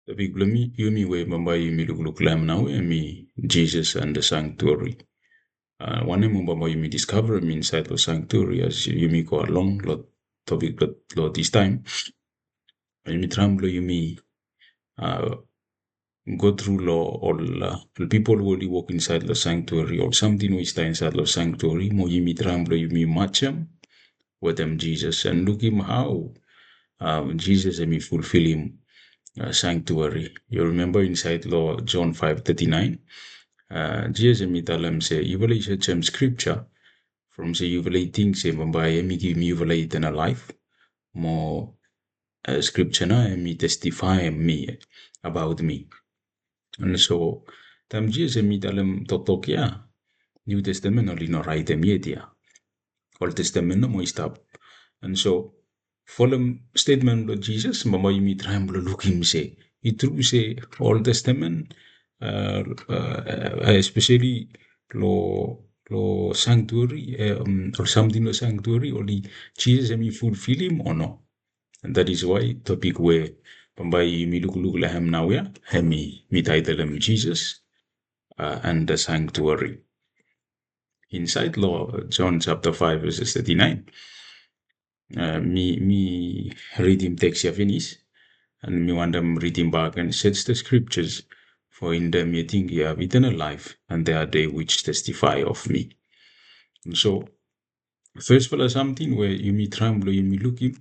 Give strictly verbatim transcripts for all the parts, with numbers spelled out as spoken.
Topik blong yumi we bambae yumi lukluk long hem naoia hemi Jesus and the sanctuary. Wanem we bambae yumi diskavrim insaed long sanctuary as yumi go along long topik blong distaem? Yumi traem blong yumi go tru long ol pipol we oli wok insaed long sanctuary, ol samting we i stap insaed long sanctuary, mo yumi traem blong yumi majem wetem Jesus and lukim hao Jesus hemi fulfilim sanctuary. Yu rimemba insaed long John five thirty-nine, Jesus hemi talem se yufala i sejem scripture from se yufala i ting se bambae hemi givim yufala eternal life, mo scripture nao hemi testifaem mi, abaot mi. And so taem Jesus hemi talem toktok ia, New Testament oli no raetem yet ia. Old Testament nomo i stap. And so folem statement blong Jesus, bambae yumi traem blong lukim se i tru se Old Testament, especially long sanctuary, ol samting long sanctuary, oli Jesus hemi fulfilim o no. And that is why topik we bambae yumi lukluk long hem naoia hemi, mi taetolem Jesus and the sanctuary. Insaed long John chapter five verses thirty-nine, mi, mi ridim teks ia finis, and mi wantem ridim bak agen. Search the scriptures, for in them ye think ye have eternal life, and they are they which testify of me. And so fesfala samting we yumi traem blong yumi lukim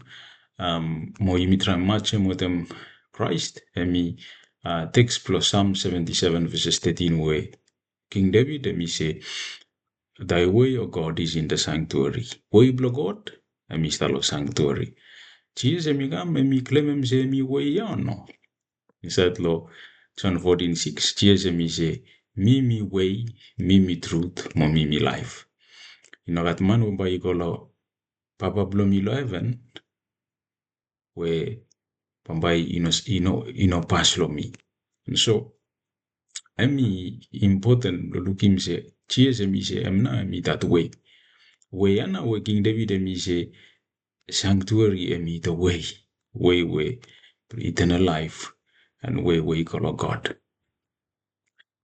mo yumi traem majem wetem Kraes hemi teks blong Psalm seventy-seven verses thirteen we King David hemi se, "Thy way, O God, is in the sanctuary." Wei blong God hemi stap long sanctuary. Jesus hemi kam, hemi klemem se hemi wei ia o no? Insaed long John fourteen six, Jesus hemi se, "Mi mi wei, mi mi trut, mo mi mi laef. I no gat man we bae i go long Papa blong mi long heven we bambae i no, i no, i no pas long mi." And so hemi impoten blong lukim se Jesus hemi se hem nao hemi that way. Wei ia nao we King David hemi se sanctuary hemi the way, wei we eternal life and wei we i go long God.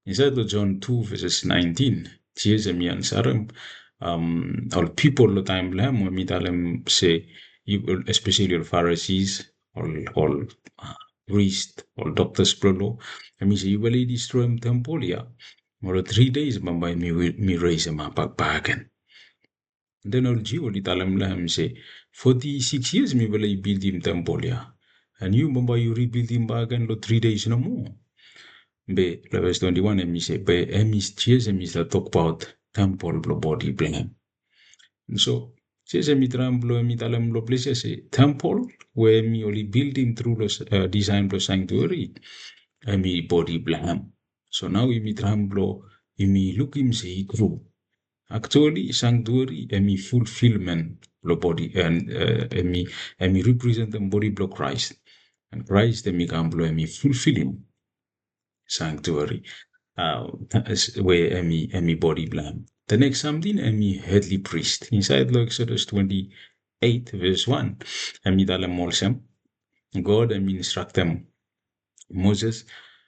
Insaed long John two verses nineteen, Jesus hemi ansarem ol pipol long taem blong hem, hemi talem se, especially ol Pharisees, ol, ol priest, ol doctors blong loa, hemi se, "Yufala i distroem tempol ia, mo long three days bambae mi, mi resemap bak bakegen." And then ol Jiu oli talem long hem se, "Forty-six years mifala i bildim tempol ia, and yu bambae yu ribildim bakegen long three days nomo." Be long verse twenty-one hemi se, be hemi, Jesus hemi stap tokbaot tempol blong bodi blong hem. And so Jesus hemi traem blong hemi talem long ples ia se tempol we hemi oli bildim tru long disaen blong sanctuary hemi bodi blong hem. So nao yumi traem blong yumi lukim se i tru. Actually sanctuary hemi fulfilment blong bodi, and hemi, hemi representem bodi blong Kraes. And Kraes hemi kam blong hemi fulfilim sanctuary we hemi, hemi bodi blong hem. The next samting hemi headly priest. Insaed long Exodus twenty-eight verse one, hemi talem olsem, God hemi instraktem Moses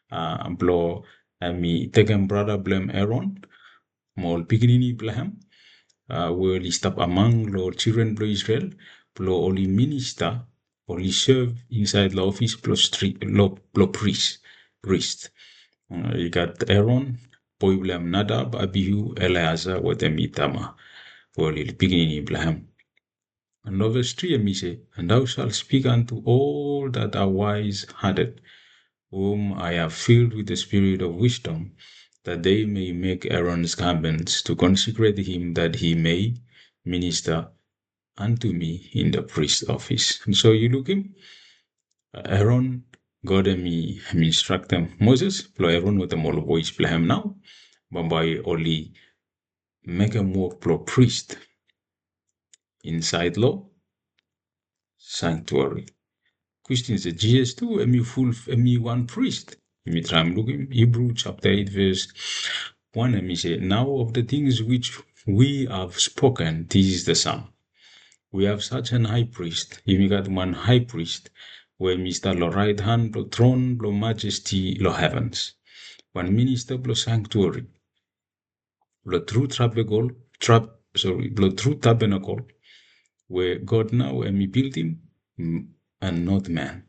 blong hemi tekem brata blong hem Aaron mo ol pikinini blong hem we oli stap among long children blong Israel blong oli minista, oli sev insaed long ofis blong, blong pris, pris. I gat Aaron, boe blong hem Nadab, Abihu, Eleazar wetem Itamar we oli pikinini blong hem. And long verse three hemi se, "And thou shalt speak unto all that are wise-hearted, whom I have filled with the spirit of wisdom, that they may make Aaron's garments to consecrate him, that he may minister unto me in the priest office." And so yu lukim, Aaron, God hemi, hemi instraktem Moses blong Aaron wetem ol boes blong hem nao bambae oli mekem wok blong pris insaed long sanctuary. Kwestin se, Jesus tu hemi ful, hemi wan pris? Yumi traem lukim Hebrew chapter eight verse one, hemi se, "Now of the things which we have spoken, this is the sum. We have such an high priest." Yumi gat wan high priest we hemi stap lo raet han blo tron blo majesti lo hevens. Wan minista blo sanctuary, blo tru trabekol, trab, sorry, blo tru tabernacle, we God nao hemi bildim, mm, and not man.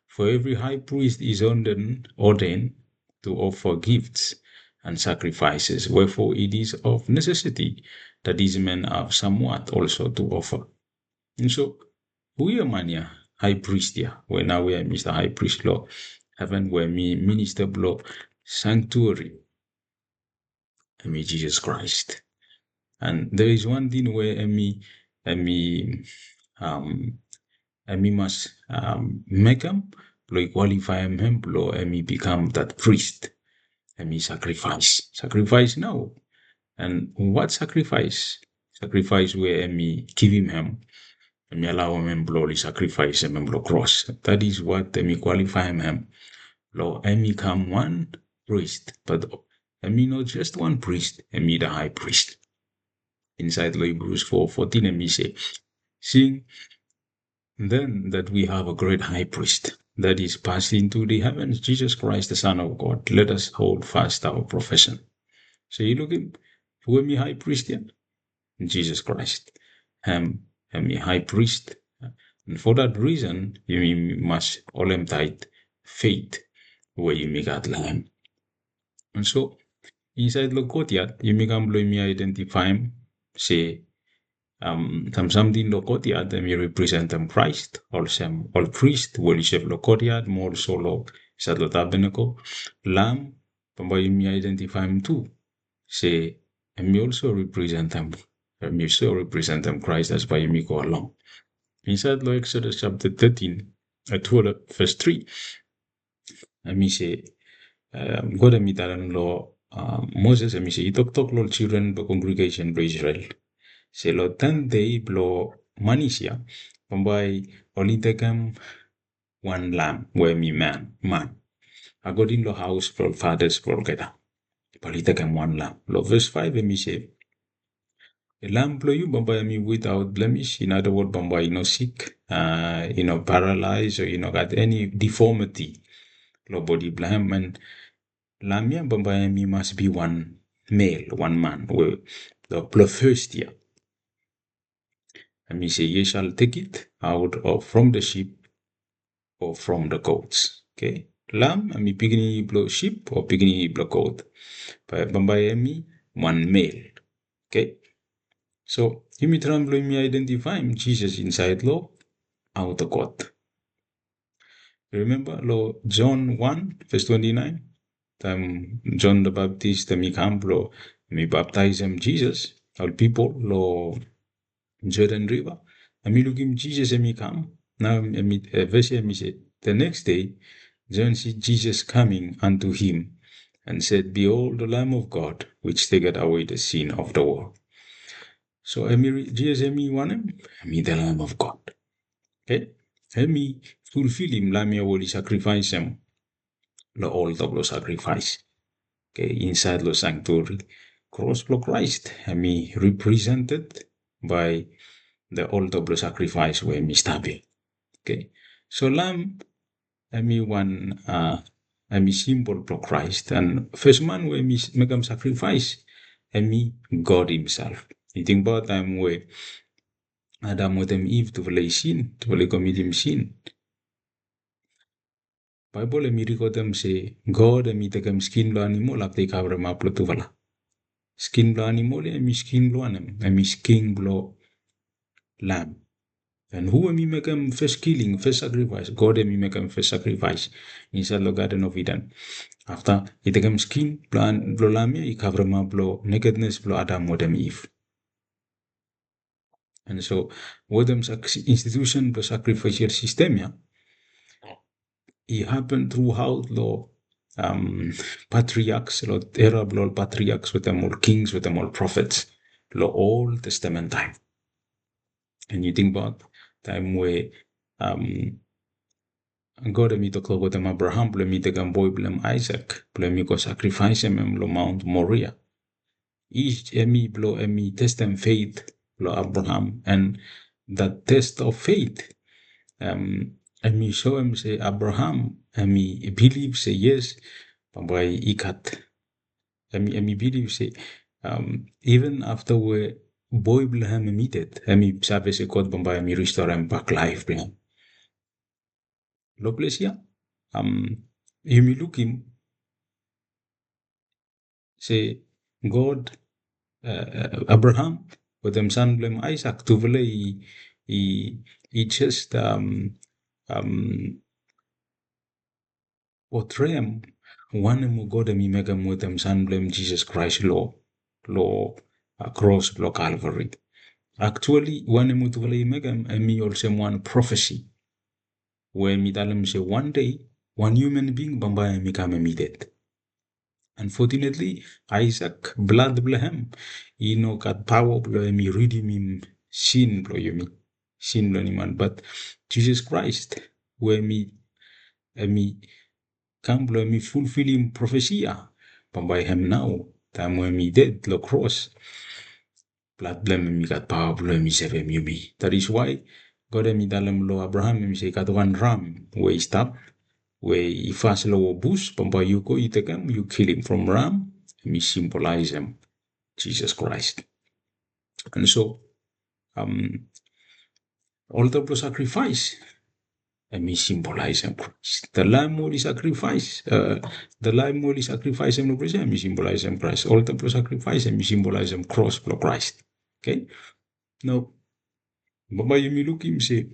For every high priest is ordained, ordained to offer gifts and sacrifices, wherefore it is of necessity that this man have somewhat also to offer. And so, hu ia man ia, high priest ia, we nao ia hemi stap high priest lo heven, we hemi minista blo sanctuary, hemi Jesus Christ. And there is one thing we hemi, hemi, um, hemi mas, um, mekem blo i qualifyem hem blo hemi become that priest. Hemi sacrifice. Sacrifice nao. And what sacrifice? Sacrifice we hemi givim hem. Hemi alaoem hem blo oli sacrificem hem lo kros. That is what hemi qualifyem hem. Lo hemi kam wan priest. But hemi no just wan priest, hemi the high priest. Insaed lo Hebrews four fourteen, hemi se, "Seeing then that we have a great high priest that is passed into the heavens, Jesus Christ, the Son of God, let us hold fast our profession." So yu lukim, hu hemi high priest ia? Jesus Christ. Hem, hemi high priest. And for that reason, yumi mas holem taet faith we yumi gat lo hem. And so, insaed lo courtyard, yumi kam blo yumi identifaem se, um, sam samting lo courtyard hemi representem Christ, olsem ol priest we oli serve lo courtyard, mo also lo insaed lo tabernacle. Lamb, bambae yumi identifaem tu se hemi also representem, hemi also representem Christ as bae yumi go along. Insaed lo Exodus chapter thirteen, uh, twelve, verse three, hemi se, um, God hemi talem lo, um, Moses, hemi se, "Yu toktok lo ol children blo congregation blo Israel se lo ten dei blo manis ia, bambae oli tekem wan lamb we hemi man, man, according lo haos blo ol fathers blo olgeta. Bae oli tekem wan lamb." Lo verse five hemi se, "Lamb blo yu bambae hemi without blemish, in other word, bambae i no sik, uh, i no paralyze, o i no gat eni deformity lo bodi blo hem, and lamb ia bambae hemi mas be wan male, wan man we, blo, blo first year." Hemi se, "Ye shall take it out of, from the sheep or from the goats." Okay? Lamb hemi pikinini blo sheep o pikinini blo goat. Bae, bambae hemi wan male. Okay? So, yumi traem blo yumi identifaem Jesus insaed lo outer court. Yu remember lo John one, verse twenty-nine? Taem John the Baptist hemi kam blo hemi baptaesem Jesus, ol pipol lo Jordan River, hemi lukim Jesus hemi kam. Nao hemi, uh, verse ia hemi se, "The next day, John see Jesus coming unto him, and said, Behold the Lamb of God, which taketh away the sin of the world." So hemi re-, Jesus hemi wanem? Hemi the Lamb of God. Okay? Hemi fulfilim lamb ia we oli sakrifaesem lo altar blo sacrifice. Okay, insaed lo sanctuary. Kros blo Christ hemi represented by the altar blo sacrifice we hemi stap ia. Okay. So lamb hemi wan, uh, hemi symbol blo Christ, and first man we hemi s-, mekem sacrifice hemi God himself. Yu tingbaot taem we Adam wetem Eve tufala i sin, tufala i komitim sin. Baebol hemi rekodem se God hemi tekem skin blo animol afta i kavremap lo tufala. Skin blo animol ia hemi skin blo wanem? Hemi skin blo lamb. And hu hemi mekem fes kiling, fes sakrifaes? God hemi mekem fes sakrifaes insaed lo Garden of Eden. Afta i tekem skin blo an-, blo lamb ia, i kavremap lo nakedness blo Adam wetem Eve. And so, wetem sak-, institution blo sacrificial system ia, i happen throughout lo, um, patriarchs, lo era blo ol patriarchs wetem ol kings wetem ol prophets lo Old Testament taem. And yu tingbaot taem we, um, God hemi toktok wetem Abraham blo hemi tekem boe blo hem Isaac blo hemi go sakrifaesem hem lo Mount Moriah. Is hemi blo hemi testem faith blo Abraham, and that test of faith, um, hemi soem se Abraham hemi bilif se yes, bambae i gat. Hemi, hemi bilif se, um, even afta we boe blong hem hemi ded, hemi save se God bambae hemi ristorem bak laef blong hem. Lo ples ia, um, yumi lukim se God, uh, Abraham wetem san blong hem Aisak, tufala i, i, i just, um, um, potrei wanem we God hemi mekem wetem san blong hem Jisas Kraes lo, lo, uh, kros blo Kalvari. Actually, wanem we tufala i mekem, hemi olsem wan profesi we hemi talem se wan dei wan human being bambae hemi kam hemi ded. Unfortunately, Aisak blad blong hem i no gat paoa blong hemi ridimim sin blong yumi, sin blong eniman. But Jisas Kraes we hemi, hemi kam blong hemi fulfilim profesi ia, bambae hem nao, taem we hemi ded lo kros, blad blong hem hemi gat paoa blong hemi sevem yumi. That is why God hemi talem lo Abraham, hemi se i gat wan ram we i stap, we i fas lo bus, bambae yu go yu tekem, yu kilim from ram, hemi simbolaesem Jisas Kraes. And so, um, olta blo sakrifaes hemi simbolaesem Kraes. The lamb we oli sakrifaes, uh, the lamb we oli sakrifaesem lo ples ia hemi simbolaesem Kraes. Olta blo sakrifaes hemi simbolaesem kros blo Kraes. Okay? Nao bambae yumi lukim se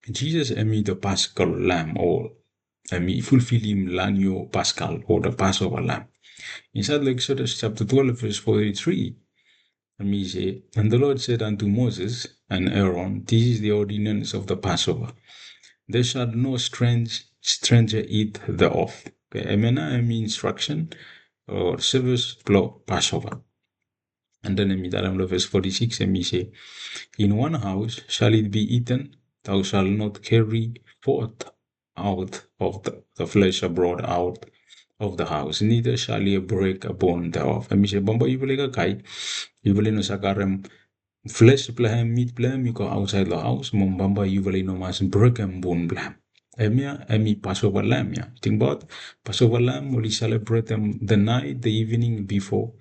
Jisas hemi the Paschal Lamb, o hemi fulfilim l'agneau pascal, o the Passover Lamb. Insaed lo Exodus chapter twelve verse forty-three, hemi se, and the Lord said unto Moses and Aaron, this is the ordinance of the Passover. There shall no strange, stranger eat thereof. Okay, hemia nao hemi instruction o service blo Passover. And then hemi talem lo verse forty-six, hemi se, in one house shall it be eaten, thou shalt not carry forth out of the, the flesh abroad out of the house, neither shall ye break a bone thereof. Hemi se bambae yufala i kakae, yufala i no save karem flesh blong hem, mit blong hem i go aotsaed lo haos, mo bambae yufala i no mas brekem bon blong hem. Hemia hemi Passover lamb ia. Tingbaot, Passover lamb oli selebretem the night, the evening before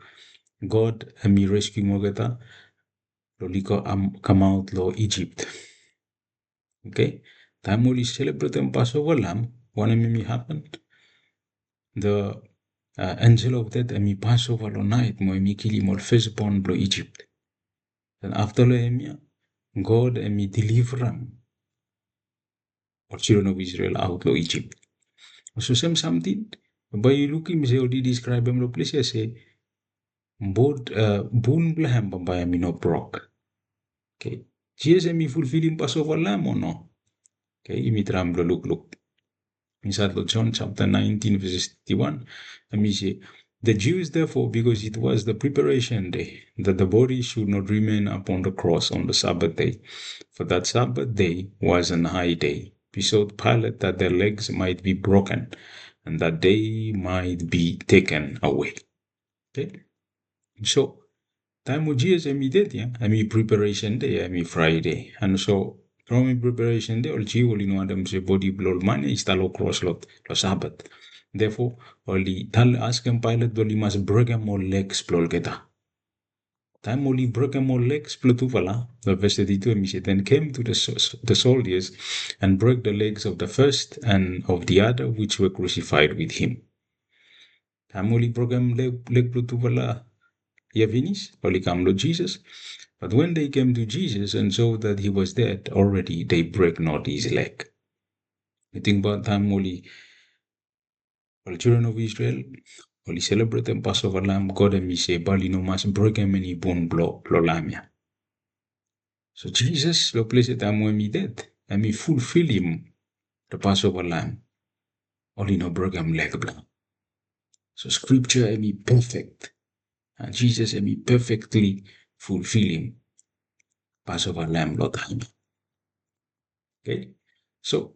God hemi rescuem olgeta lo oli go kamaot lo Egypt. Okay? Taem oli selebretem Passover lamb, wanem hemi hapen? The, uh, angel of death hemi pasova lo naet mo hemi kilim ol firstborn blo Egypt. Then afta lo hemia, God hemi deliverem ol children of Israel aot lo Egypt. So sem samting bae yu lukim se oli describem lo ples ia se, bod, uh, bon blong hem bambae hemi no brok. Okay. Jisas hemi fulfilim Passover lamb o no? Okay, yumi traem blo lukluk. Insaed lo John chapter nineteen verses thirty-one, hemi se, the Jews therefore, because it was the preparation day, that the body should not remain upon the cross on the Sabbath day, for that Sabbath day was an high day, besought Pilate that their legs might be broken, and that they might be taken away. Okay? So taem we Jisas hemi ded ia, hemi preparation day, hemi Friday. And so from hemi preparation day, ol Jiu oli no wantem se bodi blo ol man ia i stap lo kros lo, lo Sabat. Therefore oli tal, askem Pailat blong oli mas brekem ol legs blo olgeta. Taem oli brekem ol legs blo tufala, lo verse thirty-two hemi se, then came to the so-, the soldiers and brake the legs of the first and of the other which were crucified with him. Taem oli brekem leg, leg blo tufala ia finis, oli kam lo Jisas. But when they came to Jesus and saw that he was dead already, they brake not his leg. Yu tingbaot taem oli, ol children of Israel oli selebretem Passover lamb, God hemi se bae oli no mas brekem eni bon blo, blo lamb ia. So Jisas lo ples ia taem we hemi ded, hemi fulfilim the Passover lamb. Oli no brekem leg blo hem. So scripture hemi perfect. And Jisas hemi perfectly fulfilim Passover lamb lo taem ia. Okay? So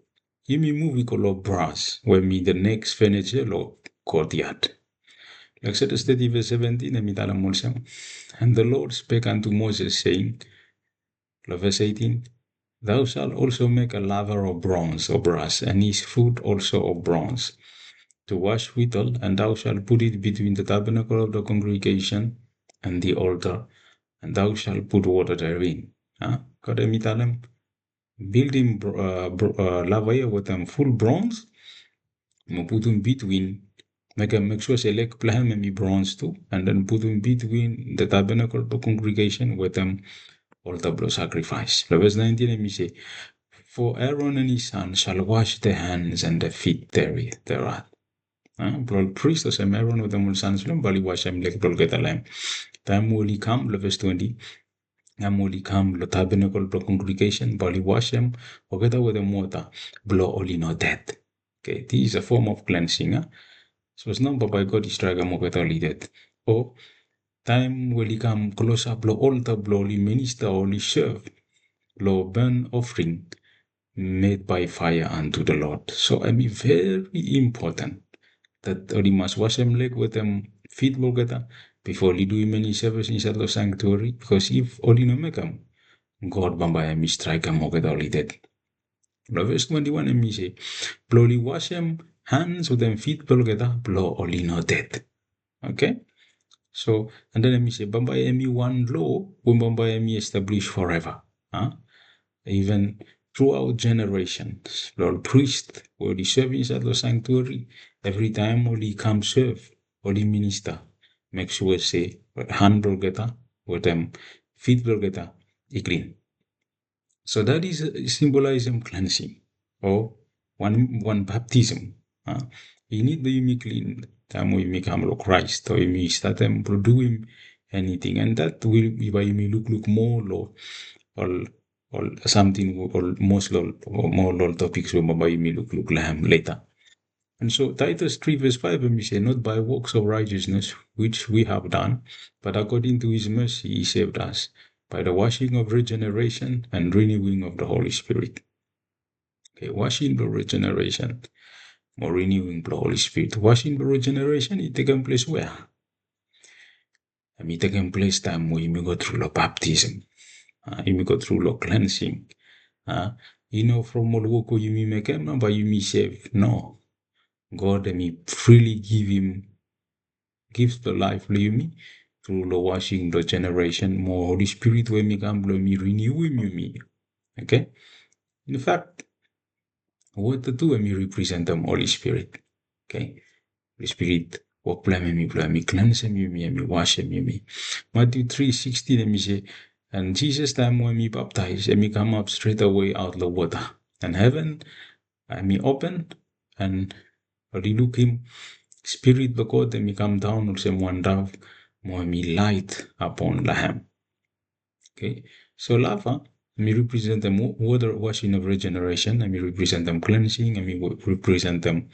yumi muv i go lo brass, we hemi the next furniture lo courtyard. Exodus thirty verse seventeen, hemi talem olsem, and the Lord spake unto Moses, saying, lo verse eighteen, Thou shalt also make a laver of bronze or brass, and his foot also of bronze, to wash withal, and thou shalt put it between the tabernacle of the congregation and the altar, and thou shalt put water therein. Gade mi talem, bildim laver ia wetem ful bronze, mo putum between, mekem mek sua se leg blong hem hemi bronze tu, and then putum between the tabernacle blong congregation wetem altar blong sacrifice. Long verse nineteen hemi se, for Aaron and his sons shall wash their hands and their feet thereat. Blong ol pris olsem Aaron wetem ol sons blong hem bae oli wasem leg blong olgeta long hem. Taem we oli kam, long verse twenty, taem we oli kam long tabernacle blong congregation bae oli wasem olgeta wetem wota blong oli no ded. Okay, this is a form of cleansing. Sapos nao bambae God i straekem olgeta oli ded. O taem we oli kam klosap long altar blong oli minista o oli serve long burnt offering made by fire unto the Lord. So hemi very important that oli mas wasem leg wetem feet blong olgeta bifo oli duim eni service insaed long sanctuary, because if oli no mekem, God bambae hemi straekem olgeta oli ded. Long verse twenty-one hemi se blong oli wasem hands wetem feet blong olgeta blong oli no ded. Okay? So, and then hemi se bambae hemi wan law we bambae hemi establish forever. Even throughout generations, long ol pris we oli serve insaed long sanctuary, evritaem oli kam serve, oli minista, mek sua se han blong olgeta wetem feet blong olgeta i klin. So that is, uh, symbolizem cleansing o wan baptism. I nid blong yumi klin taem we yumi kam long Christ o yumi statem blong duim anything, and that will, bae yumi lukluk moa long ol, ol samting, ol mos long, moa long ol topiks we bae yumi lukluk long hem later. And so Titus three verse five hemi se, not by works of righteousness which we have done, but according to his mercy he saved us by the washing of regeneration and renewing of the Holy Spirit. Okay, washing blong regeneration mo renewing blong Holy Spirit. Washing blong regeneration i tekem ples wea? Hemi tekem ples taem we yumi go tru long baptism. Yumi go tru long cleansing. I no from ol wok we yumi mekem nao bae yumi save. No. God hemi freely givim gift blong laef long yumi tru long washing blong regeneration mo Holy Spirit we hemi kam blong hemi riniuim yumi. Okay? In fact, wota tu hemi representem Holy Spirit. Okay? Holy Spirit wok blong hem hemi blong hemi klensem yumi, hemi wasem yumi. Matthew three sixteen hemi se, and Jesus taem we hemi baptaes hemi kamap stretawe aot long wota, and heven hemi open, and oli lukim Spirit blong God hemi kamdaon olsem wan dove mo hemi laet apon long hem. Okay? So laver hemi representem water washing of regeneration, hemi representem cleansing, hemi representem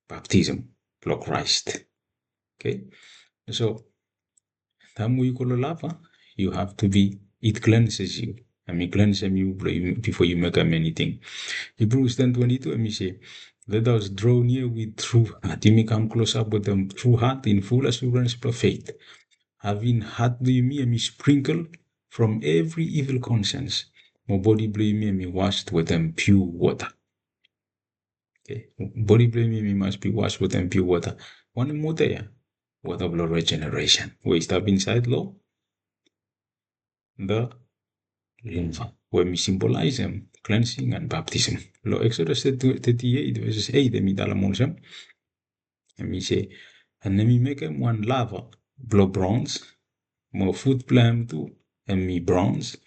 baptism blong Christ. Okay? So taem we yu go long laver, you have to be, it cleanses you. Hemi klensem yu bifo yu mekem anything. Hebrews ten twenty-two hemi se, let us draw near with true heart. Yumi kam klosap wetem true heart in full assurance blong faith, having heart blong yumi hemi sprinkle from every evil conscience, mo bodi blong yumi hemi was wetem pure wota. Okay? Bodi blong yumi hemi mas be was wetem pure wota. Wanem wota ia? Wota blong regeneration we i stap insaed long the laver, we hemi symbolizem cleansing and baptism. Long Exodus thirty-eight verses eight hemi talem olsem, hemi se, and hemi mekem wan laver blong bronze, mo fut blong hem tu hemi bronze,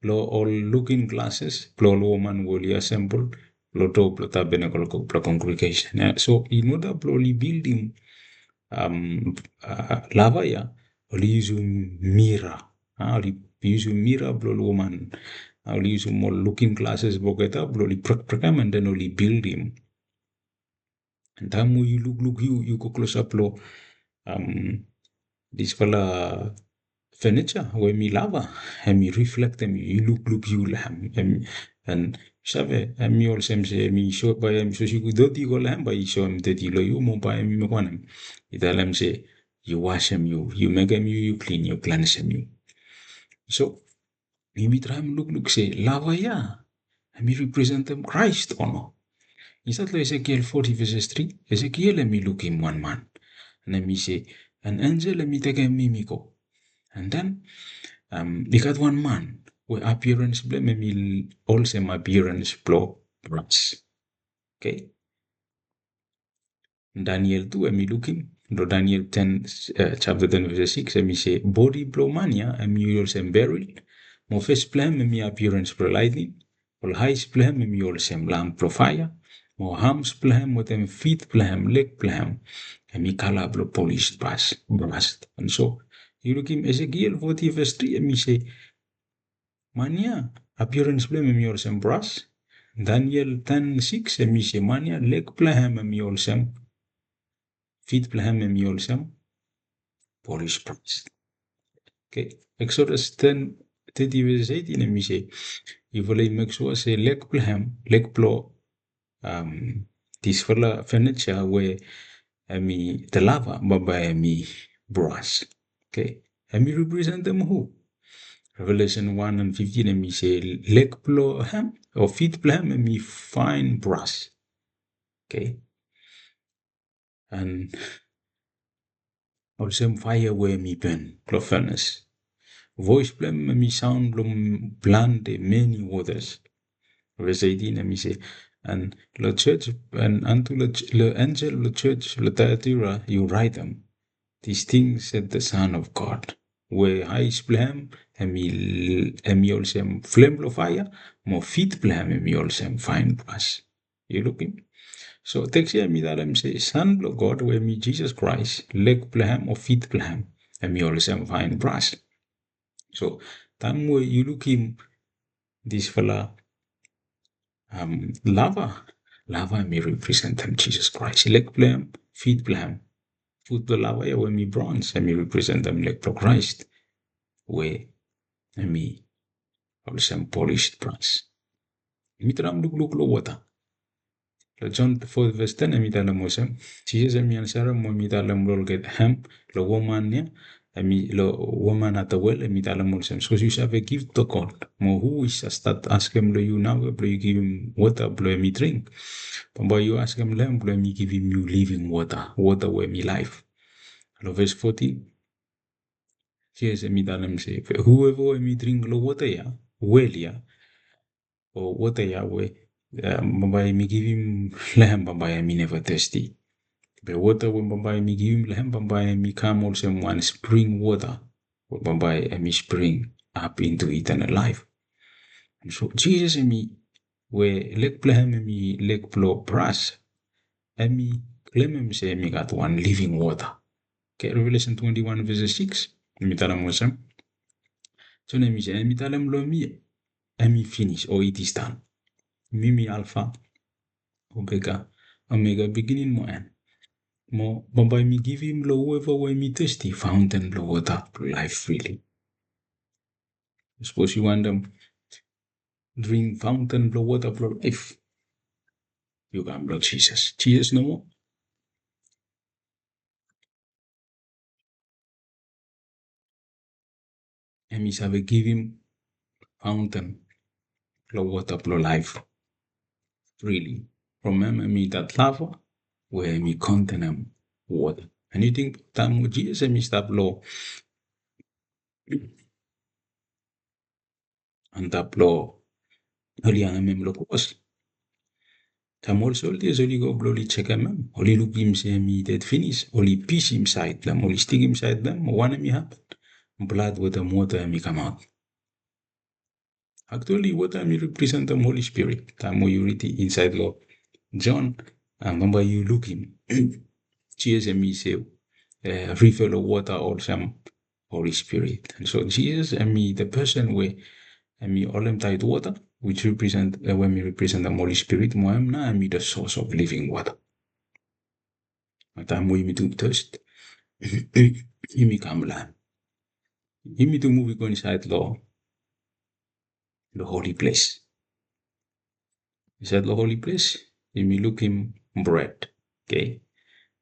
long ol looking glasses blong ol woman we oli assemble long doa blong tabernacle blong congregation. So in order blong oli bildim laver ia, oli yusum mira. Oli yusum mira blong ol woman. Oli yusum ol looking glasses blong olgeta blong oli brekbrekem, and then oli bildim. And taem we yu lukluk yu, yu go klosap long disfala furniture we hemi laver, hemi reflektem yu, yu lukluk yu long hem. And yu save, hemi olsem se hemi soem, bae hemi sapos yu go doti go long hem, bae i soem doti long yu, mo bae hemi mekem wanem? I talem se yu wasem yu, yu mekem yu, yu klin, yu klensem yu. So yumi traem lukluk se laver ia Hemi representem Kraes o no? Insaed long Ezekiel foti veses tri, Ezekiel hemi lukim wan man. An hemi se, an enjel hemi tekem hem i go. An den, am, i gat wan man we appearance blong hem hemi olsem appearance blong bras. Okei. Daniel tu hemi lukim long Daniel ten, japta ten veses sikis, hemi se bodi blong man ya hemi olsem beril. Mo fes blong hem hemi appearance blong laetning. Ol aes blong hem hemi olsem lamp blong faea. Mo arms blong hem wetem feet blong hem, leg blong hem, hemi kala blong polished brass, brass. An so yu lukim Ezekiel foti ves tri, hemi se man ya appearance blong hem hemi olsem bras. Daniel ten sikis hemi se man ya leg blong hem hemi olsem, feet blong hem hemi olsem polished brass. Okei. Exodus ten thirty veses eighteen hemi se, yufala i mek sua se leg blong hem, leg blong, am, disfala furniture we hemi the laver, bambae hemi bras. Okei. Hemi representem hu? Revelation one and fifteen hemi se leg blong hem o feet blong hem hemi fine brass. Okei. An olsem faea we hemi burn long furnace. Voes blong hem hemi saon blong plante many waters. Ves eighteen hemi se, an long church, an unto long enjel long church long Thyatira yu raetem, these things said the Son of God. We aes blong hem hemi, hemi olsem flem blong faea, mo feet blong hem hemi olsem fine brass. Yu lukim? So teks ya hemi talem se Son blong God we hemi Jisas Kraes, leg blong hem o feet blong hem hemi olsem fine brass. So taem we yu lukim disfala, am, laver, laver hemi representem Jisas Kraes. Leg blong hem, feet blong hem. Fut blong laver ya we hemi bronze hemi representem leg blong Kraes we hemi olsem polished brass. Yumi traem lukluk long wota. Long John four ves ten hemi talem olsem, Jisas hemi ansarem mo hemi talem long olgeta, hem, long woman ya, hemi, long woman at the well, hemi talem olsem, sapos yu save gift blong God, mo hu i save stat askem long yu naoia blong yu givim wota blong hemi dring, bambae yu askem long hem blong hemi givim yu living wota, wota we hemi laef. Long ves fotin, Jisas hemi talem se, whoever hemi dring long wota ya, wel ya, o wota ya we, am, bambae yumi givim long hem, bambae yumi neva testi. Be wota we bambae yumi givim long hem, bambae hemi kam olsem wan spring wota we bambae hemi spring up into eternal life. And so Jisas hemi, we leg blong hem hemi leg blong bras, hemi klemem se hemi gat wan living wota. Okei, Revelation twenty-one verses six, hemi talem olsem, Jon hemi se, hemi talem long mi, hemi finis, o it is done. Mi mi Alfa, Omega, Omega, beginning mo end. Mo bambae mi givim long whoever we hemi testi fountain blong wota blong laef freely. Sapos yu wantem dring fountain blong wota blong laef, yu kam long Jisas. Jisas nomo. Hemi save givim fountain blong wota blong laef freely. From hem hemi that laver we hemi kontenem wota. And yu ting taem we Jisas hemi stap long antap long oli hangem hem long kros. Taem ol soldiers oli go blong oli jekem hem, oli lukim se hemi ded finis, oli pisim saed blong hem, oli stikim saed blong hem, mo wanem i hapen? Blad wetem wota hemi kamaot. Actually wota hemi representem Holy Spirit. Taem we yu ridim insaed long Jon, bambae yu lukim Jisas hemi se, river long wota olsem Holy Spirit. And so Jisas hemi the person we hemi holem taet wota, which represent, we hemi representem Holy Spirit, mo hem nao hemi the source of living water. Taem we yumi tu thirst, yumi kam long hem. Yumi tu muv i go insaed long the holy place. Insaed long holy place, yumi lukim bread. Okei.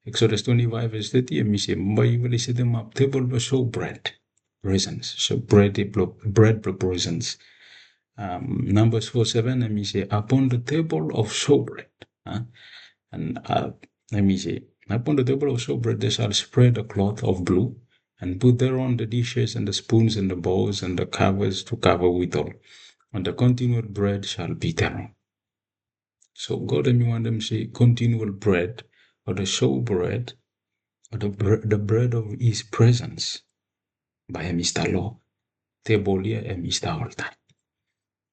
Exodus twenty-five verse thirty, hemi se, bambae yufala i setemap tebol blong show bread, presence. So bread blong, bread blong presence. um, Numbers four seven, hemi se, upon the table of showbread. Huh? And, uh, hemi se, upon the table of showbread they shall spread a cloth of blue, and put thereon the dishes and the spoons and the bowls and the covers to cover withal, and the continual bread shall be thereon. So God hemi wantem se continual bread, o the showbread, o the bre-, the bread of his presence, bae hemi stap lo tebol ia, hemi stap oltaem.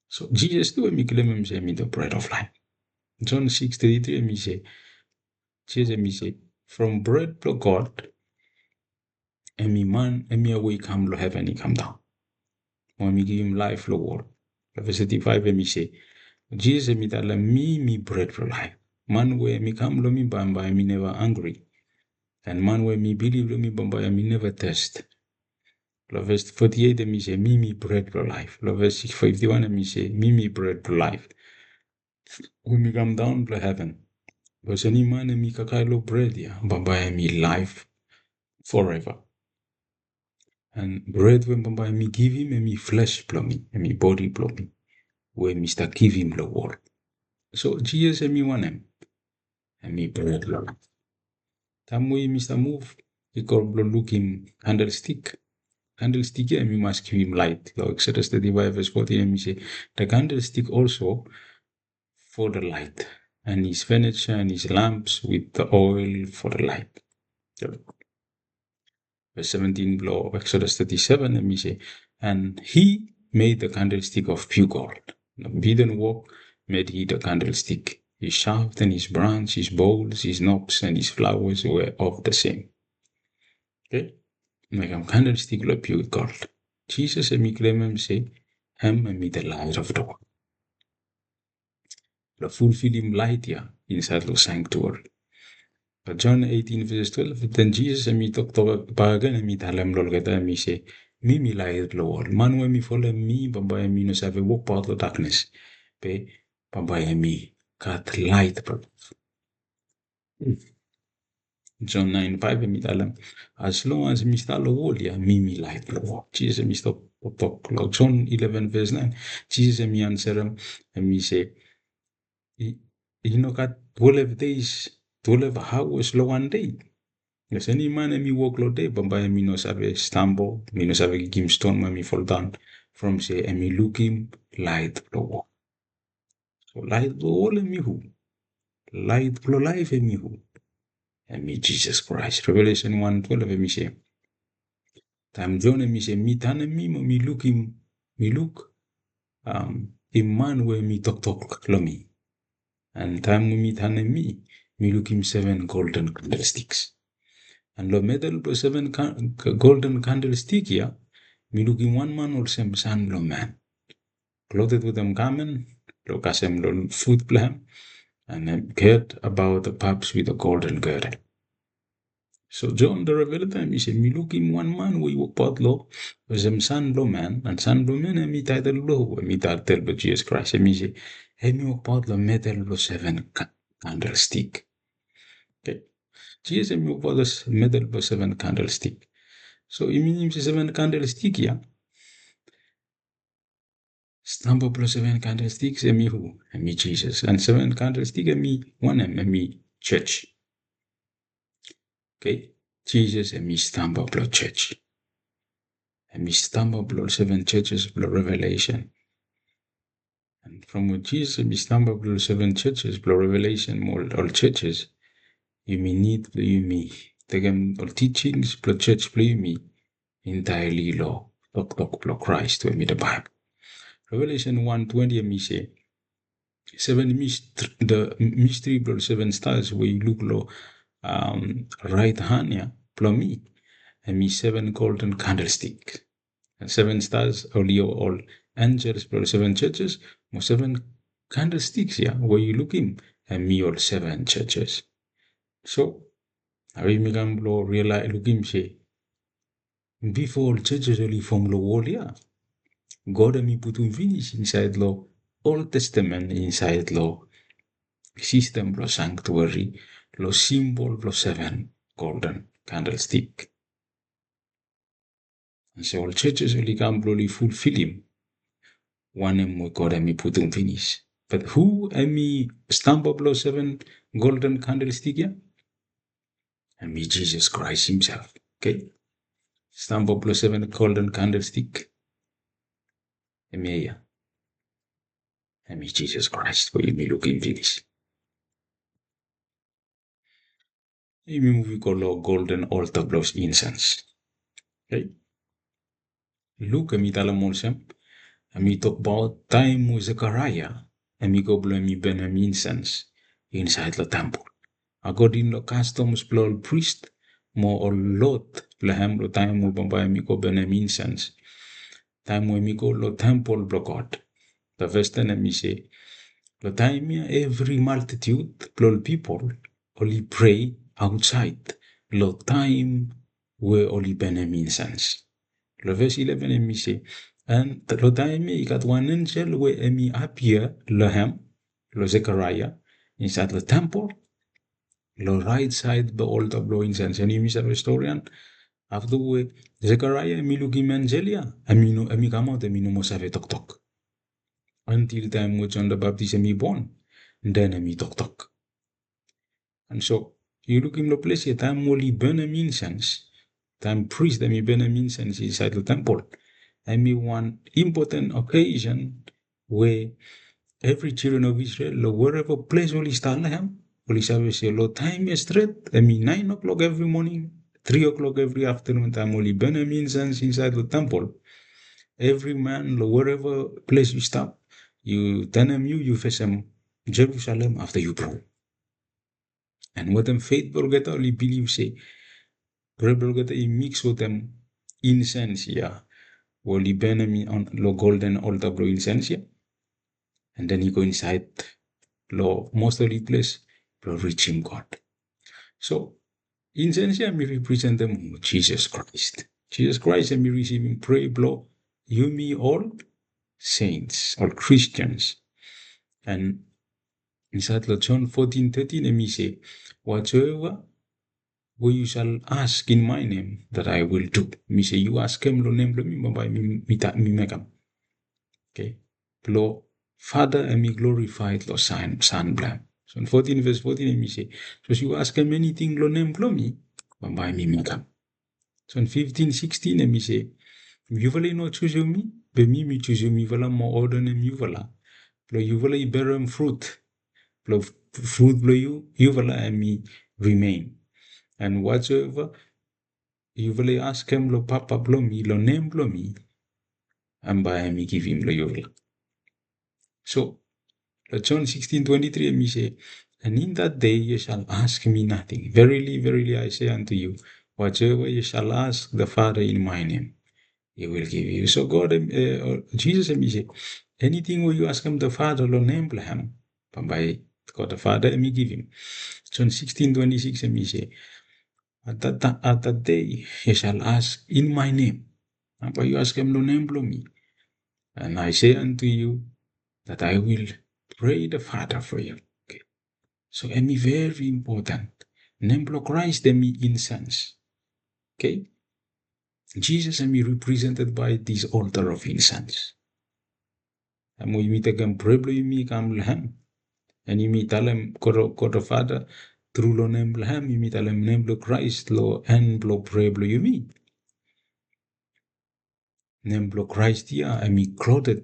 So Jisas tu hemi klemem se hemi the bread of life. John six thirty-three hemi se, Jisas hemi se, from bread blo God, hemi man, hemia we i kam lo heven i kam daon, mo hemi givim laef lo wol. Lo ves thirty-five hemi se, Jisas hemi talem, mi mi bread blo laef. Man we hemi kam lo mi bambae hemi neva hanggri. And man we hemi bilif lo mi bambae hemi neva test. Lo ves forty-eight hemi se, mi mi bread blo laef. Lo ves fifty-one hemi se, mi mi bread blo laef we mi kam daon blo heven. Bikos eni man hemi kakae lo bred ia, bambae hemi laef forever. And bred we bambae mi givim, hemi flesh blo mi, hemi bodi blo mi, we mi stap givim lo wol. So Jisas hemi wanem? Hemi bred blo laef. Taem we yumi stap muv i go blo lukim candlestick. Candlestick ia hemi mas givim laet. Lo Exodus thirty-five ves fourteen hemi se, the candlestick also for the light, and his furniture and his lamps with the oil for the light. Ves seventeen blo Exodus thirty-seven hemi se, and he made the candlestick of pure gold. The beaten work made he the candlestick. His shaft and his branch, his bowls, his knobs and his flowers were of the same. Okay? Mekem candlestick lo pure gold. Jisas hemi klemem se hem hemi the light of the world. Lo fulfilim laet ia insaed lo sanctuary. Lo John eighteen ves twelve, then Jisas hemi toktok bakegen, hemi talem lo olgeta, hemi se, mi mi laet blo wol. Man we hemi folem mi bambae hemi no save wokbaot lo daknes, be bambae hemi gat laet blo laef. John nine five hemi talem, as long as mi stap lo wol ia, mi mi laet blo wol. Jisas hemi stap toktok. Lo John eleven ves nine, Jisas hemi ansarem, hemi se, i, i no gat twelve days, twelve hours lo wan dei. Bikos eni man hemi wok lo dei bambae hemi no save stambol, hemi no save kikim ston mo hemi foldaon, from se hemi lukim laet blo wol. So laet blo wol hemi hu? Laet blo laef hemi hu? Hemi Jisas Kraes. Revelation one twelve hemi se, taem John hemi se, mi tanem mi mo mi lukim, mi luk, um, i man we hemi toktok lo mi. And taem we mi tanem mi, mi lukim seven golden candlesticks. And lo medel blo seven golden candlestick ia, mi lukim wan man olsem san blo man, clothed wetem garment lo kasem lo fut blo hem, and hem girt about the paps with a golden girdle. So John the Revelator hemi se, mi lukim wan man we i wokbaot lo olsem san blo man, and san blo man hemi taetel blo hu? Hemi taetel blo Jisas Kraes. Hemi se hemi wokbaot lo medel blo seven candlestick. Okay. Jisas hemi wokbaot lo medel blo seven candlestick. So i minim se seven candlestick ia, stamba blo seven candlesticks hemi hu? Hemi Jisas. And seven candlestick hemi wanem? Hemi church. Okay? Jisas hemi stamba blo church. Hemi stamba blo seven churches blo Revelation. And from we Jisas hemi stamba blo seven churches blo Revelation mo ol churches, yumi nid blo yumi tekem ol teachings blo church blo yumi entirely lo toktok blo Kraes we hemi the Bible. Revelation one twenty hemi se, seven mist-, the mystery blo seven stars we yu luk lo, um, raet han ia blo mi, hemi seven golden candlestick. And seven stars oli ol angels blo seven churches, mo seven candlesticks ia we yu lukim, hemi ol seven churches. So, naoia yumi kam blo realize, lukim se bifo ol churches oli fom lo wol ia, God hemi putum finis insaed lo Old Testament, insaed lo system blo sanctuary, lo symbol blo seven golden candlestick. And so ol churches oli kam blo oli fulfilim wanem we God hemi putum finis. But hu hemi stamba blong seven golden candlestick ia? Hemi Jisas Kraes himself. Okay? Stamba blong seven golden candlestick. Hemia ia. Hemi Jisas Kraes we yumi lukim finis. Yumi muv i go long golden altar blong insens. Okay? Luk hemi talem olsem, hemi tokbaot taem we Sekaraia hemi go blong hemi bonem insens insaed long tempol. Akoding long kastoms blong ol pris mo ol lod blong hem long taem we bambae hemi go bonem insens, taem we hemi go long tempol blong God. Long ves ten hemi se, long taem ia evri maltitiud blong ol pipol oli prea aotsaed long taem we oli bonem insens. Long ves eleven hemi se, and long taem ia i gat wan enjel we hemi apia long hem, long Sekaraia, insaed long tempol, long raet saed blong altar blong insens. And yumi save stori ia, afta we Sekaraia hemi lukim enjel ia, hemi no, hemi kamaot, hemi no moa save toktok. Until taem we John the Baptist hemi bon, then hemi toktok. And so, yu lukim long ples ia, taem oli bonem insens, taem pris hemi bonem insens insaed long tempol, hemi wan impoten okesen we evri children of Israel, long wherever ples oli stap long hem, oli save se long taem ia stret, hemi naen o'clock evri moning, tri o'clock evri aftenun, taem oli bonem insens insaed long tempol, evri man long wherever ples yu stap, yu tanem yu, yu fesem Jerusalem afta yu prea. And wetem feit blong olgeta oli bilif se prea blong olgeta i miks wetem insens ia we oli bonem long golden altar blong insens ia. And then i go insaed long most holy ples blong rijim God. So insens ia hemi representem Jisas Kraes. Jisas Kraes hemi risivim prea blong yumi ol saints, ol Christians. And insaed long John fourteen thirteen hemi se, whatsoever we you shall ask in my name, that I will do. Hemi se yu askem long nem blong mi, bambae mi, mi mekem. Okay? Blong Fada hemi glorifaed long San, San blong hem. John fourteen ves fourteen hemi se, sapos yu askem eniting long nem blong mi, bambae mi mekem. John fifteen sixteen hemi se, yufala i no jusum mi, be mi mi jusum yufala mo odenem yufala blong yufala i berem frut, blong frut blong yu, yufala hemi rimen. And whatsoever yufala i askem long Papa blong mi long nem blong mi, bambae hemi givim long yufala. So long John sixteen twenty-three hemi se, and in that day you shall ask me nothing. Verily, verily, I say unto you, whatsoever you shall ask the Father in my name, he will give you. So God, Jisas hemi se, eniting we yu askem the Father long nem blong hem, bambae God the Father hemi givim. John sixteen twenty-six hemi se, at that, at that day you shall ask in my name. Bambae yu askem long nem blong mi. And I say unto you that I will pray the Father for you. Okay. So hemi very important. Nem blong Kraes hemi insens. Okay? Jisas hemi represented by this altar of incense. Taem we yumi tekem prea blong yumi i kam long hem, and yumi talem God, God the Father tru long nem blong hem, yumi talem nem blong Kraes long en blong prea blong yumi. Nem blong Kraes ia hemi klotem,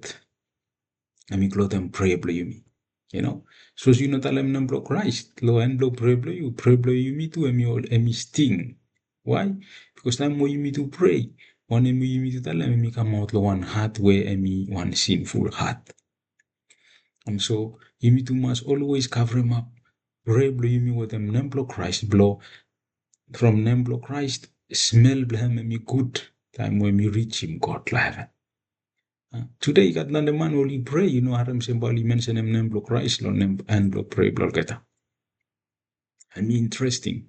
hemi klotem prea blong yumi. Yu no, sapos yu no talem nem blong Kraes long en blong prea blong yu, prea blong yumi tu hemi ol, hemi sting. Why? Bikos taem we yumi tu prea, wanem we yumi tu talem hemi kamaot long wan hat we hemi wan sinful hat. And so yumi tu mas always kavremap prea blong yumi wetem nem blong Kraes, blong from nem blong Kraes, smel blong hem hemi gud taem we hemi rijim God long heven. Tude i gat plante man oli prea, yu no harem se bae oli mensenem nem blong Kraes long nem, en blong prea blong olgeta. Hemi interesting.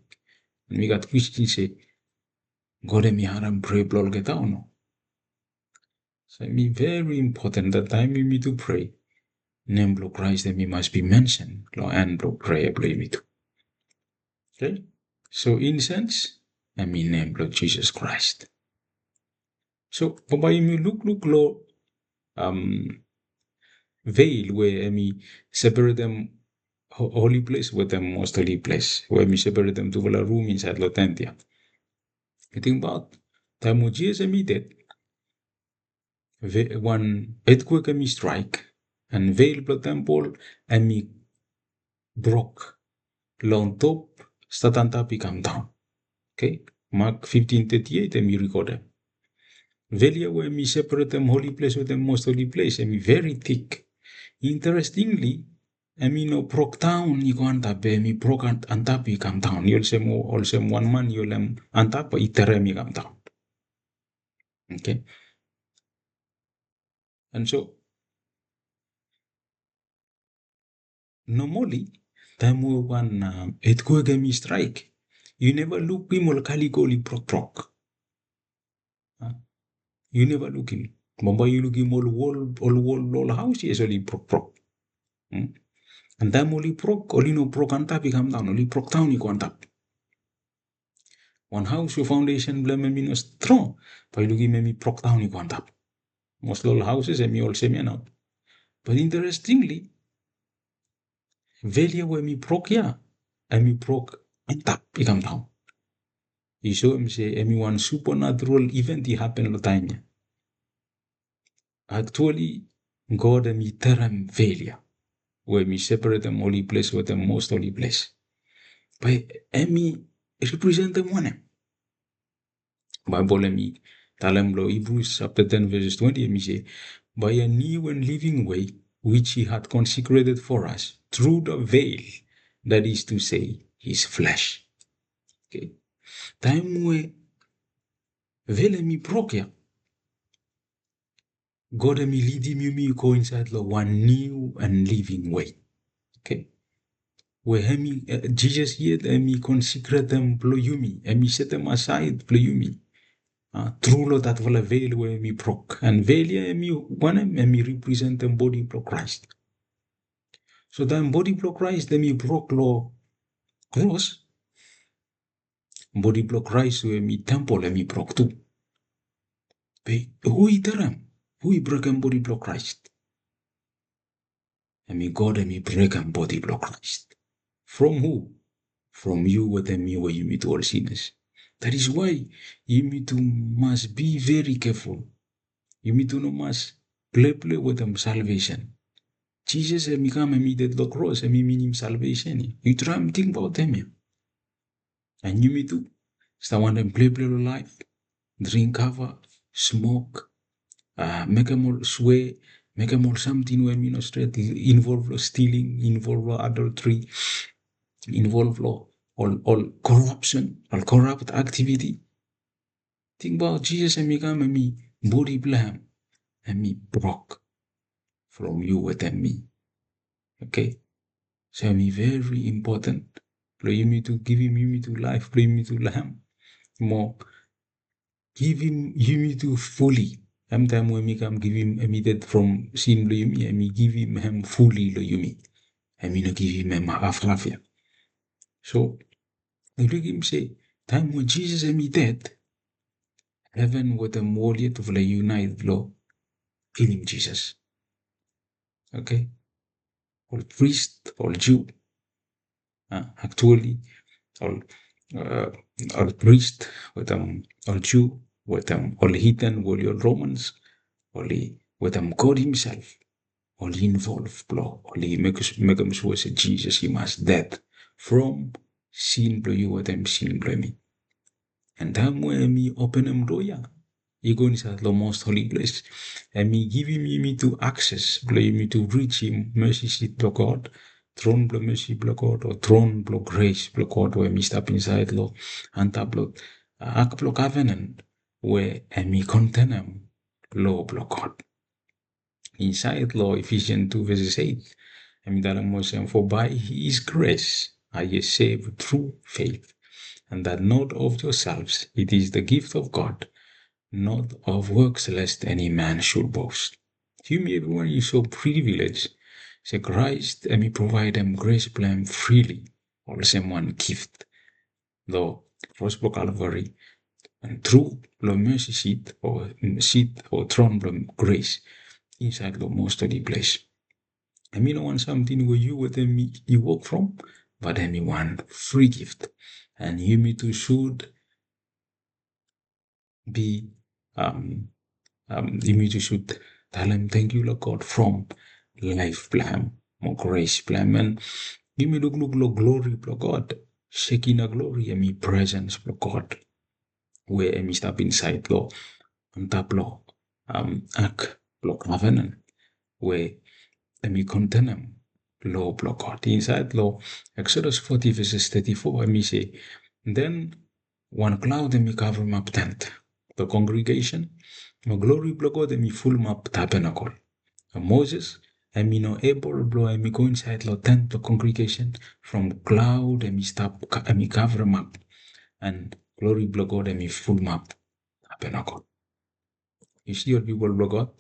And mi gat kwestin se, God hemi harem prea blong olgeta o no? So hemi very important that taem yumi tu prea, nem blong Kraes hemi mas be mention long en blong prea blong yumi tu. Okay? So incense hemi nem blong Jisas Kraes. So bambae yumi lukluk long, um, veil we hemi separetem ho-, holy place wetem most holy place, we hemi separetem tufala rum insaed lo tent ia. Yu tingbaot, taem we Jisas hemi ded, ve-, wan earthquake hemi strike, and veil blo tempol hemi brok lo on top, stat antap i kam daon. Okay? Mark fifteen thirty-eight hemi rekodem. Veil ia we hemi separetem holy place wetem most holy place, hemi very thick. Interestingly, hemi no brok daon i go antap, be hemi brok an-, antap i kam daon. I olsem, olsem wan man i holem antap, i terem i kam daon. Okay? And so, normally, taem we wan, um, earthquake hemi strike, yu neva lukim ol kaliko oli brokbrok. Ah, yu neva lukim. Bambae yu lukim ol wol, ol wol, ol haos, yes, oli brokbrok. Hmm? And taem oli brok, oli no brok antap i kam daon, oli brok daon i go antap. Wan haos we foundation blo hem hemi no strong, bae yu lukim hemi brok daon i go antap. Most lo ol houses hemi olsem ia nao. But interestingly, veil ia we hemi brok ia, hemi brok antap i kam daon. I soem se hemi wan supernatural event i hapen lo taem ia. Actually, God hemi terem veil ia we hemi separetem holy place wetem most holy place. Bae hemi representem wanem? Baebol hemi talem lo Hebrews chapter ten verses twenty, hemi se, "By a new and living way, which he had consecrated for us through the veil, that is to say, his flesh." Okay. Taem we veil hemi brok ia, God hemi lidim yumi go insaed lo wan new and living way. Okay? We hemi, eh, Jisas yet hemi konsekretem blo yumi, hemi setem asaed blo yumi. Ah, tru lo datfala veil we hemi brok. And veil ia hemi wanem, hemi representem bodi blo Kraes. So taem bodi blo Kraes hemi brok lo kros, bodi blo Kraes we hemi tempol hemi brok tu. Be hu i terem? Hu i brekem bodi blo Kraes? Hemi God hemi brekem bodi blo Kraes. From who? From yu wetem mi we yumitu ol sinas. That is why yumitu mas be very careful. Yumitu no mas pleple wetem salvation. Jisas hemi kam hemi ded lo kros, hemi minim salvation ia. Yu traem tingbaot hemia. And yumitu stap wantem pleple lo laef, dring kava, smok, ah, mekem ol swea, mekem ol samting we hemi no stret, involv lo stealing, involv lo adultery, involv lo ol, ol corruption, ol corrupt activity. Tingbaot Jisas hemi kam, hemi bodi blo hem hemi brok from yu wetem mi. Okay? So hemi very important blo yumitu givim yumitu laef blo yumitu lo hem. Mo givim yumitu fully. Hem taem we hemi kam givim, hemi ded from sin blo yumi, hemi givim hem fully lo yumi. Hemi no givim hem hafhaf ia. So yu lukim se taem we Jisas hemi ded, heven wetem wol ia tufala i unaet blo kilim Jisas. Okay? Ol pris, ol Jiu. Ah, actually, ol, ah, ol pris wetem ol Jiu wetem ol heathen we oli ol Romans, oli wetem God himself oli involv blo oli mek, mekem sua se Jisas i mas ded from sin blo yu wetem sin blo mi. And taem we hemi openem doa ia i go insaed lo most holy place, hemi givim yumitu akses blo yumitu rijim mesi sit blo God, tron blo mesi blo God, o tron blo gres blo God we hemi stap insaed lo antap lo Ak blo Covenant we hemi kontenem lo blo God. Insaed lo Ephesians two verses eight, hemi talem olsem, "For by his grace are ye saved through faith, and that not of yourselves, it is the gift of God, not of works, lest any man should boast." Yumi evriwan i so privilege se Kraes hemi provaedem gres blo hem freely, olsem wan gift lo kros blo Kalvari, and tru lo mesi sit o, sit o tron blo gres insaed lo most holy place. Hemi no wan samting we yu wetem mi i wok from, but hemi wan free gift. And yumi tu should be, um, um, yumi tu should talem tangkiu lo God from laef blong hem mo grace blong hem. And yumi lukluk lo glori blong God, Shekinah glory, hemi presence blong God we hemi stap insaed lo, antap lo, um, ark blo covenant we hemi kontenem lo blo God. Insaed lo Exodus forty verses thirty-four, hemi se, then wan klaod hemi kavremap tent blo congregation, mo glori blo God hemi fulumap tabernacle. Moses hemi no ebol blo hemi go insaed lo tent blo congregation from klaod hemi stap ka-, hemi kavremap, and glori blo God hemi fulumap tabernacle. Yu si, ol pipol blo God,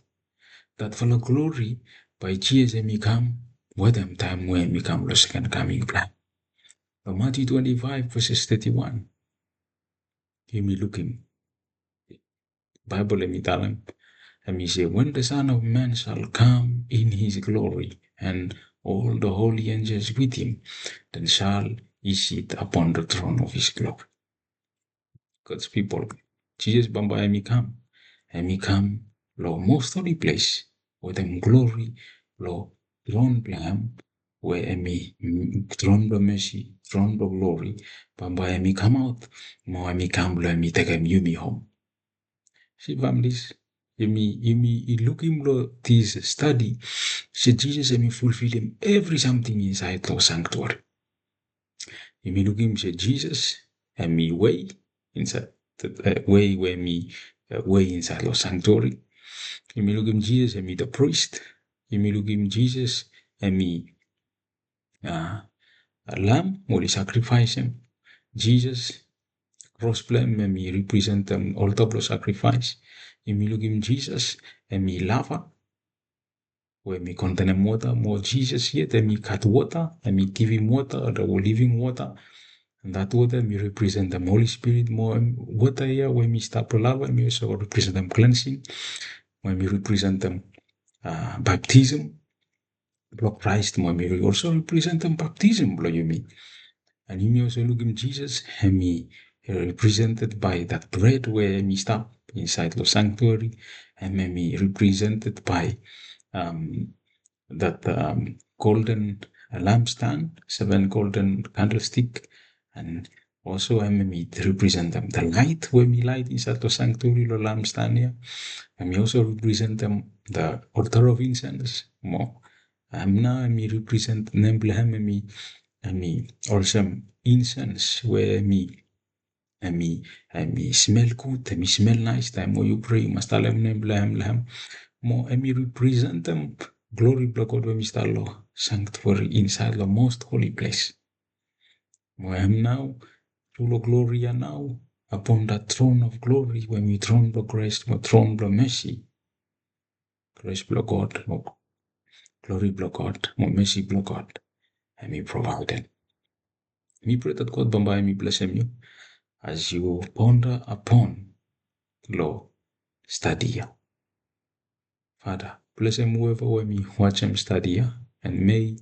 datfala glori bae Jisas hemi kam wetem taem we hemi kam lo seken kaming blong hem. Lo Matthew twenty-five verses thirty-one, yumi lukim Baebol hemi talem, hemi se, when the Son of Man shall come in his glory, and all the holy angels with him, then shall he sit upon the throne of his glory. God's people, Jisas bambae hemi kam, hemi kam lo most holy place wetem glori lo tron blong hem, we hemi, mm, tron blo mesi, tron blo glori. Bambae hemi kamaot mo hemi kam blo hemi tekem yumi hom. Si, families, yumi, yumi i lukim lo this study se Jisas hemi fulfilim evri samting insaed lo sanctuary. Yumi lukim se Jisas hemi wei insaed, eh, wei, we hemi, eh, wei insaed lo sanctuary. Yumi lukim Jisas hemi the priest. Yumi lukim Jisas hemi, ah, lam we oli sakrifaesem. Jisas, kros blong hem hemi representem olta blo sakrifaes. Yumi lukim Jisas hemi lava we hemi kontenem wota, mo Jisas yet hemi gat wota, hemi givim wota, the living water. And that wota hemi representem Holy Spirit, mo hem, wota ia we hemi stap lo lava hemi also representem cleansing, mo hemi representem, ah, baptism blo Kraes, mo hemi also representem baptism blo yumi. And yumi also lukim Jisas hemi represented by that bread we hemi stap insaed lo sanctuary, and hemi represented by, um, that, um, golden lampstand, seven golden candlestick, and also hemi representem the light we hemi light insaed lo sanctuary lo lampstand ia. Hemi also representem the altar of incense. Mo hem nao hemi represent, nem blo hem hemi, hemi olsem incense we hemi, hemi, hemi smel gud, hemi smel naes. Taem we yu prea yu mas talem nem blo hem lo hem. Mo hemi representem glori blo God we hemi stap lo sanctuary, insaed lo most holy place. Mo hem nao, tru lo glori ia nao, upon that throne of glory we hemi tron blo graes mo tron blo mesi, grace blo God mo glori blo God mo mesi blo God hemi provaedem. Mi prea that God bambae hemi blesem yu as yu ponder upon lo stadi ia. Father, blesem whoever we hemi wajem stadi ia, and may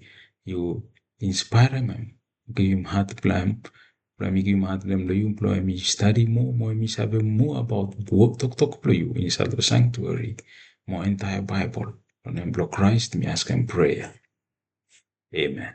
yu inspaerem hem, givim hat blo hem, blo hemi givim hat blo hem lo yu, blo hemi stadi moa, mo hemi save moa abaot wok toktok blo yu insaed lo sanctuary mo entire Baebol. Lo nem blo Kraes mi askem prea. Amen.